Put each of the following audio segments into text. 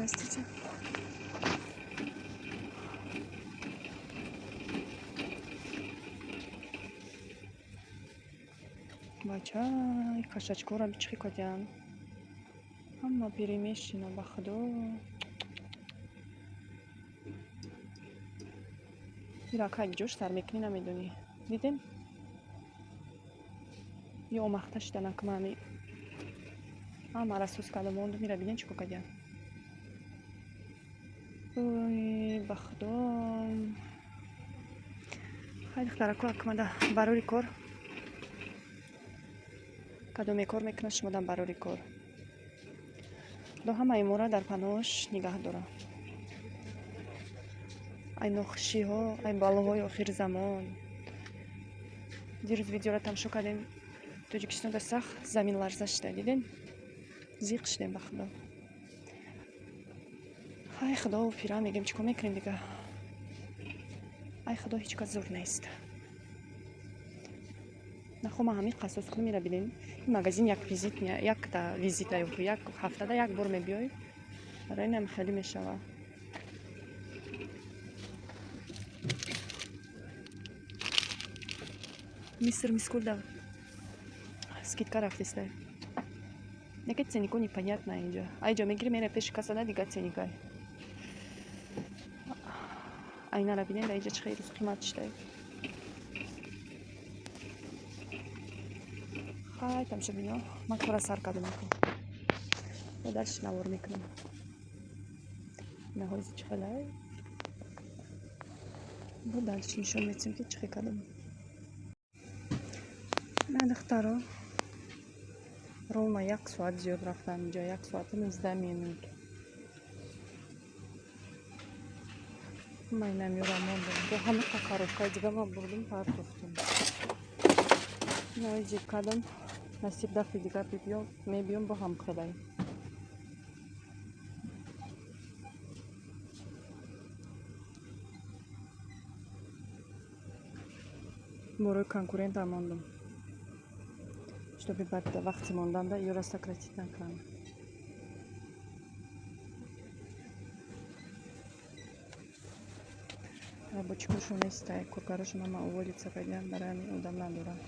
Здравствуйте. Бачай, кошачкора чӣ кардян? Ҳама перемешано, ба худо. Ира кай ҷош сар мекунӣ, намедонӣ. Дидем? Ё омахта шиданак мами. Ҳамара сус карда мондум, ира бинем чӣ кор кардян. Ой, ба худо. Хай, духтарако, акмада барори кор. Кадоме кор мекунад, шумодам барори кор. Худо ҳамаи моро дар паноҳаш нигаҳ дорад. Ай нохушиҳо, ай балоҳои охири замон. Дирӯз видеоро тамошо кардем. Тоҷикистонда сахт заминларза шуда, дидем? Зиқ шудем, ба худо. Ай худо, пира мегем, чӣ кор мекунем дига? Ай худо, ҳеҷ кас зур нест. Нахо ман ҳамин қасос кунам, ира бинем. Ин магазин як визит, якта визита, як ҳафтада як бор мебиёй. Барои инам хеле мешава. Мистер Мискулда скидка рафтеста. Неке ценнико непонятно инҷа. Айҷо мегири, мере пеши кассада, дига ценникай. Айнара бинед, инҷа чӣ хеле рӯз қимат шуда. Хай, тамошобино, ман кора сар кардам. Бо дальше навор мекунам. Наҳози чӣ хелай? Бо дальше нишон метиҳем, ки чӣ хел кардам. На, духтаро, ровно як соат зиёд рафтам инҷо, 1 соату 19 минут. Ман инамёра мондам. Бо ҳамақа коробкаи дига ман бурдум, партофтум. Инаи ҷиб кардам. Насиб, дафъи дигар мебиём, бо ҳам хелай. Борои конкурентам мондум. Чтобы баъд вақти монданда ёра сократить накунам. Рабочикошон нестай, коргарошон ҳама уволиться кардиан, барои ҳамин одам надорам.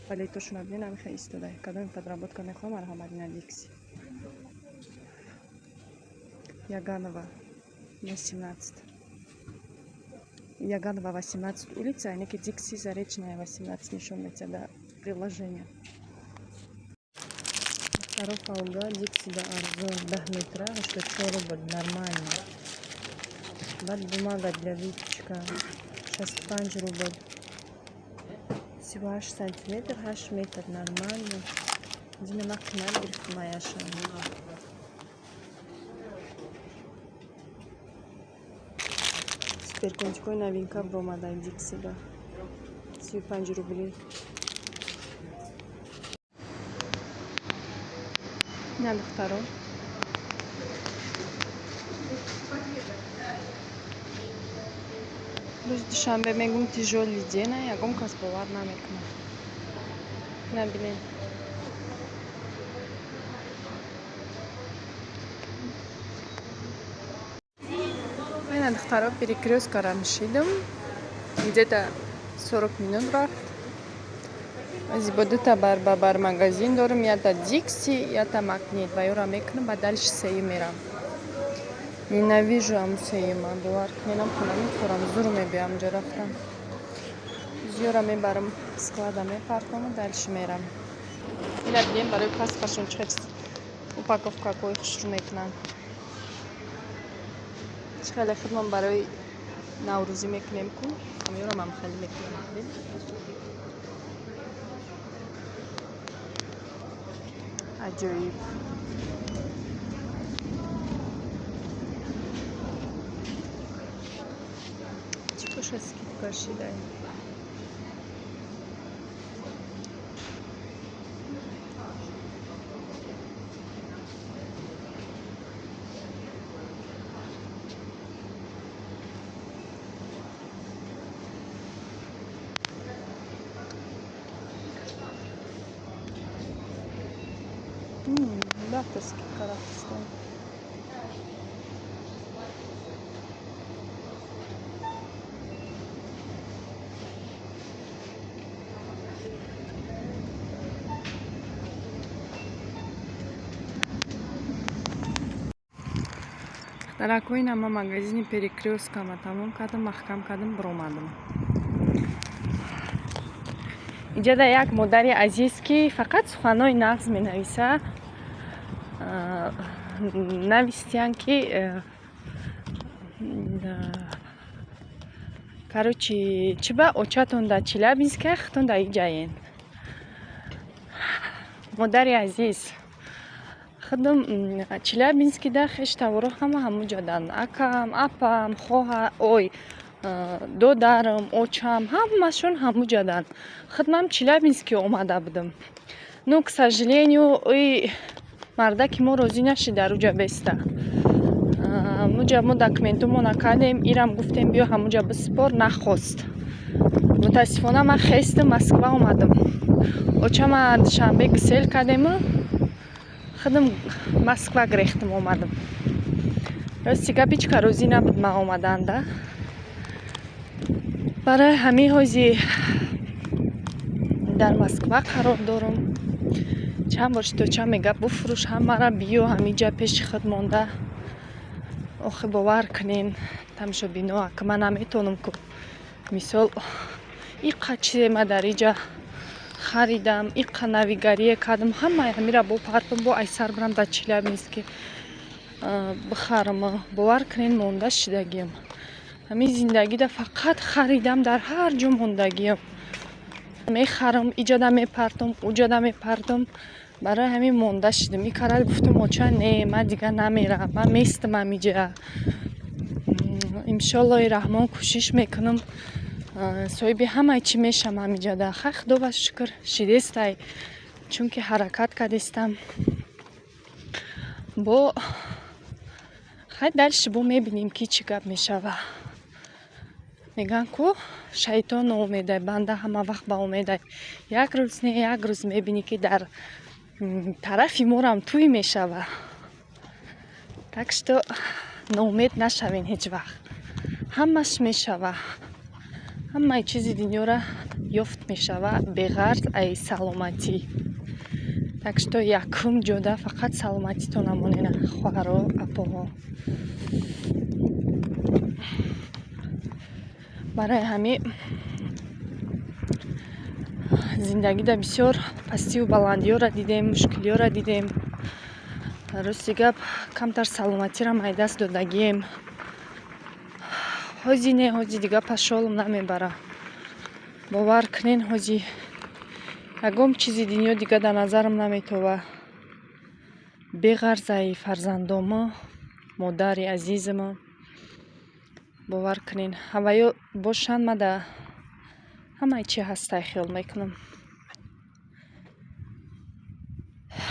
Палетошона бинен, ҳамин хел истодай. Кадоми подработка мехоҳам, марҳамат, ина Дикси. Яганова 18. Яганова 18 улица, а неки Дикси Заречная 18 нишон метиҳад приложение. Духтаро, фолга Диксида арзон, 10 метра, 84 рубль, нормально. Баъд бумага для выпечка 65 рубль. 38 сантиметр, 8 метр, нормально. Дина ман қимат гирифтам аяша. Суперкончикои новинка баромадай Диксида. 35 рубли. На, духтаро. Рӯзи душанбе мегӯм тяжёлый день, ягон кас бовар намекунад. Набинед. Ина, духтаро, перекрёсткара мешидам. Где-то 40 минут рафт. Бо дута бар ба бар магазин дорам, ята Дикси, ята Магнит. Ва ёра мекунам, ба дальше сеи мерам. Ненавижу ҳамун сеима, бовар кунед, хона мехӯрам, зур мебиям ҷо рафтам. Зиёра мебарам, склада мепартому, дальше мерам. Ина бинем, барои паспортшон чӣ хел упаковкаҳои хушрӯ мекунанд. Чӣ хеле худмон барои наврӯзӣ мекунем ку, ҳамёрам ҳам хеле мекунем. Аҷоиб. Чӣ бошад, скидка шидай? Дафта скидка рафтистан. Духтаракҳо, ина ман магазини Перекрёсткама тамом кардам, маҳкам кардам, биромадам. Иҷода як модари азиз, ки фақат суханҳои нағз менависа, навистиян, ки короче, чӣ ба очатон дар Челябинске, худтон дар иҷаен. Модари азиз, худам Челябинскида хештаворо ҳама ҳамуҷодан: акам, апам, хоҳар, ой, додарам, очам, ҳамашон ҳамуҷадан. Худмам Челябински омада будам, но, к сожалению, и мардаки мо розӣ нашид дар уҷа беста. Муҷа мо документумона кардем, ирам гуфтем, биё ҳамуҷа биспор, нахост. Мутаассифона, ман хестам, Москва омадам. Очама Душанбе гусел кардему худам Москва гирехтам, омадам. Рости гап, ҳеч ка розӣ набуд ман омаданда. Барои ҳамин ҳози дар Москва қарор дорам. Чанд бор шиточа мега, буфурӯш ҳамара, биё ҳамиҷа пеши худ монда. Охи, бовар кунен, тамошобино, ака, ман наметавонам ку, мисол, иқа чизе ма дар иҷа харидам, иқа навигарие кардам, ҳамаи ҳамира бо партом, бо айсар бирам дар Челябински бихарам. Бовар кунен, монда шидагиам. Ҳамин зиндагида фақат харидам, дар ҳар ҷо мондагиам. Мехарам, иҷода мепартом, уҷода мепартом. Барои ҳамин монда шидам. Ин карат гуфтам, оча, не, ман дигар намерам, ман местам ҳамиҷа. Иншоллоҳи раҳмон, кӯшиш мекунам, соҳиби ҳамаи чӣ мешам ҳамиҷада. Хай, худо ба шукр, шидестай, чунки ҳаракат кардистам. Бо хай, дальше бо мебинем, ки чӣ гап мешава. Мегӯянд ку, шайтон ноумедай, банда ҳама вақт ба умедай. Як рӯз не, як рӯз мебинӣ, ки дар тарафи морам тӯй мешава. Так что ноумед нашавен ҳеҷ вақт, ҳамаш мешава, ҳамаи чизи дунёра ёфт мешава, беғарз ай саломатӣ. Так что якум ҷода фақат саломатитон амонена, хоҳаро, апоҳо. Барои ҳамин зиндагида бисёр пастиву баландиёра дидем, мушкилиёра дидем. Рости гап, камтар саломатиро ай даст додагием. Ҳози не, ҳози дига пашолам намебара. Бовар кунен, ҳози ягон чизи дунё дига дар назарам наметова, беғарзаи фарзандомо, модари азизамо. Бовар кунен, ҳаваё бошанд, ма да ҳамаи чи ҳастай хиёл мекунам.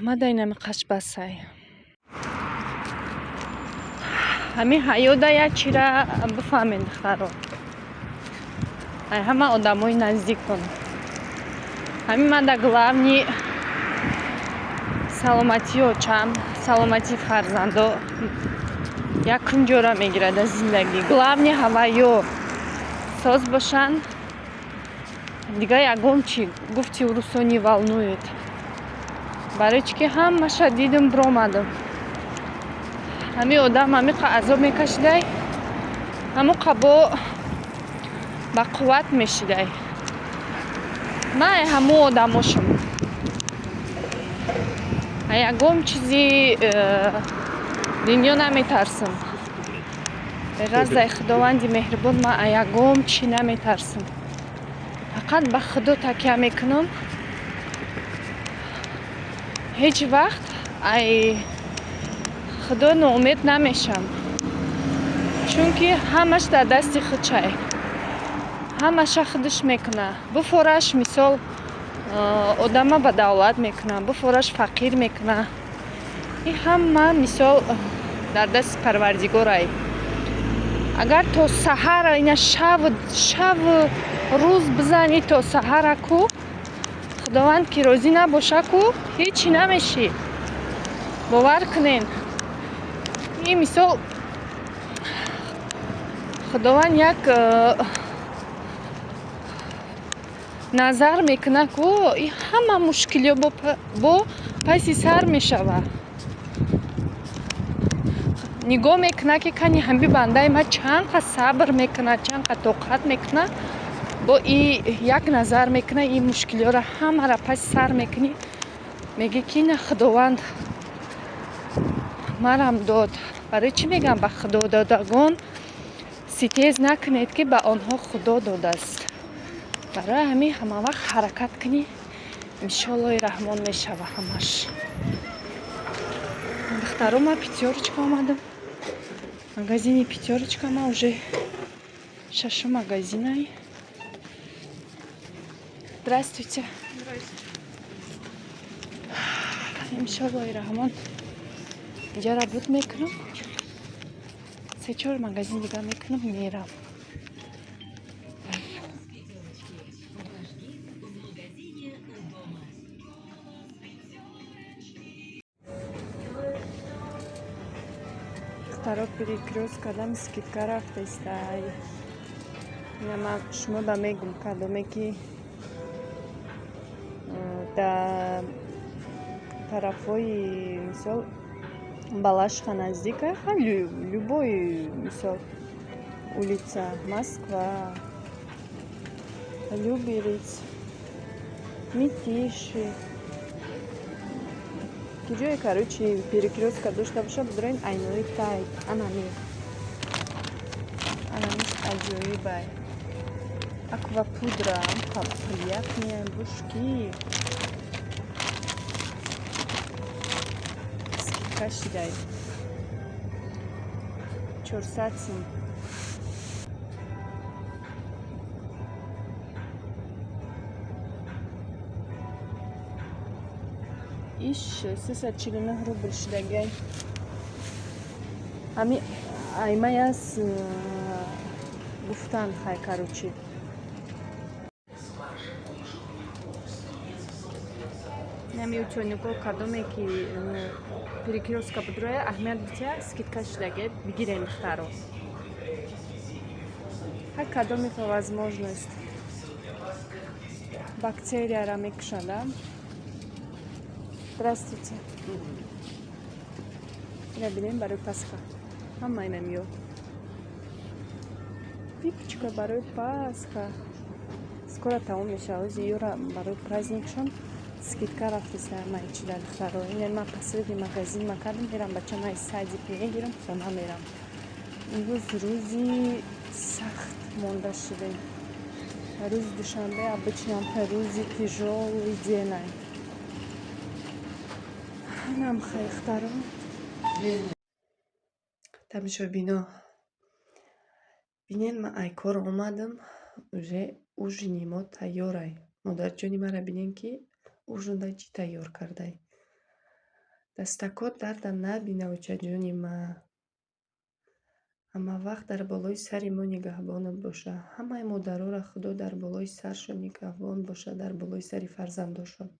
Ма да инами қашбасай. Ҳамин ҳаёда як чира бифаҳмед, духтаро, ай ҳама одамои наздикон. Ҳамин ман да главный саломатии очам, саломатии фарзандо якум ҷора мегирад дар зиндагӣ. Главный ҳаваё соз бошанд, дигар ягон чи, гуфти урусо, не волнует. Барои чӣ ки ҳамаша дидум, биромадам. Ҳамин одам ҳамиқа азоб мекашидай, ҳамон қабо ба қувват мешидай. Ман ай ҳамон одамошам. Ягон чизи дунё наметарсам. Беғарзаи Худованди меҳрибон, ман ягон чӣ наметарсам. Фақат ба Худо такя мекунам. Ҳеҷ вақт ай Худо ноумед намешам, чунки ҳамаш дар дасти худшай, ҳамаша худаш мекуна. Буфораш, мисол, одама ба давлат мекуна, буфораш фақир мекуна. Ин ҳама, мисол, дар дасти Парвардигорай. Агар то саҳара ина шаву шаву рӯз бизанӣ то саҳара ку, Худованд ки розӣ набоша ку, ҳечи намешӣ. Бовар кунен, ин, мисол, Худованд як назар мекуна ку, и ҳама мушкилиё бо паси сар мешава. Нигоҳ мекунад, ки кани ҳами бандаи ма чанд қа сабр мекунад, чанд қа тоқат мекунад. Бо и як назар мекунад, ин мушкилиҳоро ҳамаро паси сар мекунӣ, мегӣ, ки на, Худованд марам дод. Барои чӣ мегӯям, ба худододагон ситез накунед, ки ба онҳо Худо додааст. Барои ҳамин ҳамавақт ҳаракат кунӣ, иншоаллоҳи раҳмон, мешава ҳамаш. Духтаро, ма Пятёрочка омадам, магазини Пятёрочка. Ма уже шашум магазинай. Здравствуйте. Иншоаллоҳи раҳмон, инҷара буд мекунам, се-чор магазин дига мекунам, мерам. Духтаро, Перекрёсток кардам, скидка рафтестай. Ина ман шумо да мегум, кадоме ки да тарафҳои, мисол, Балашиха наздика, любой, мисол, улица Москва, Люберец, Мытищи, ки ҷое, короче, Перекрёстка дошта боша, бидорен айнои Тайд. Анами, анамиш аҷоибай. Аквапудра приятная, бушки скидка шидай, 400 сум. Иш 349 рубл шидагай. Ҳами аймаяс гуфтан, хай, короче. Нами учёнико, кадоме ки Перекрёстка будроя, аҳамият бития, скидка шидаге, бигирем, духтаро. Ҳар кадоме по возможность. Бактерияра мекушада. Здравствуйте. Ина бинем, барои Пасха ҳама инамиё. Выпечка барои Пасха скоро тамом мешавад. Ози ёра барои праздникшон скидка рафтеста ҳамаи чи дар. Духтаро, ина ман последний магазин ма кардам, мерам, бачамаи садик мегирам, хона мерам. Имрӯз рӯзи сахт монда шудем. Рӯзи душанбе обычно рӯзи тяжёлый день ай. Нам хайхтаро. Тамошобино, бинен, ман ай кор омадам, уже ужини мо тайёрай. Модарҷони мара бинен, ки ужинда чӣ тайёр кардай. Дастакот дарда набина, очаҷони ма. Ҳамавақт дар болои сари мо нигаҳбонат боша. Ҳамаи модароро Худо дар болои саршон нигаҳбон боша, дар болои сари фарзандошон.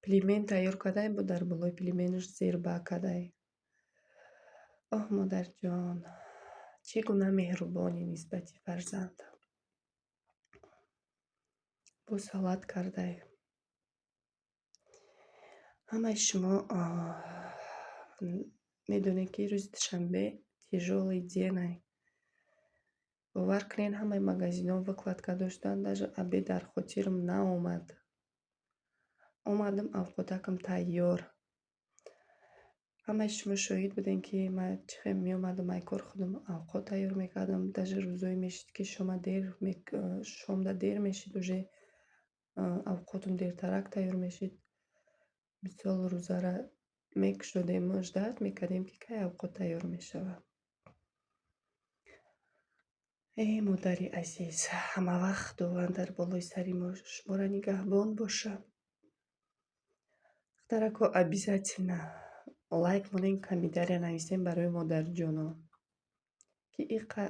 Пельмен тайёр кардай, бо дар болои пельменаш зерба кардай. Оҳ, модарҷон, чӣ гуна меҳрубонӣ нисбати фарзанд. Бо салат кардай. Ҳамаи шумо медонед, ки рӯзи душанбе тяжёлый день ай. Бовар кунед, ҳамаи магазинҳо выкладка доштанд, даже обед дар хотирам наомад. Омадам, авқотакам тайёр. Ҳамаи шумо шоҳид будем, ки ман чӣ хел меомадам ай кор, худам авқот тайёр мекардам. Даже рӯзое мешид, ки шома дер, шомда дер мешид, уже авқотам дертарак тайёр мешид. Мисол, рӯзара мекушодем, ждать мекардем, ки кай авқот тайёр мешавад. Эй модари азиз, ҳамавақт Худованд дар болои сари мо шуморо нигаҳбон боша. Духтарако, обязательно лайк монед, комментария нависем барои модарҷоно, ки иқа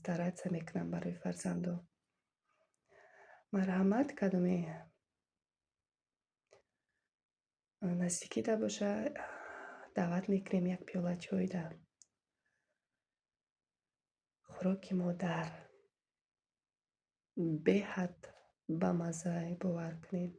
стараться мекунанд барои фарзандо. Марҳамат, кадоме наздикида боша, даъват мекунем як пиёла чойда. Хӯроки модар беҳад бамаззае, бовар кунед.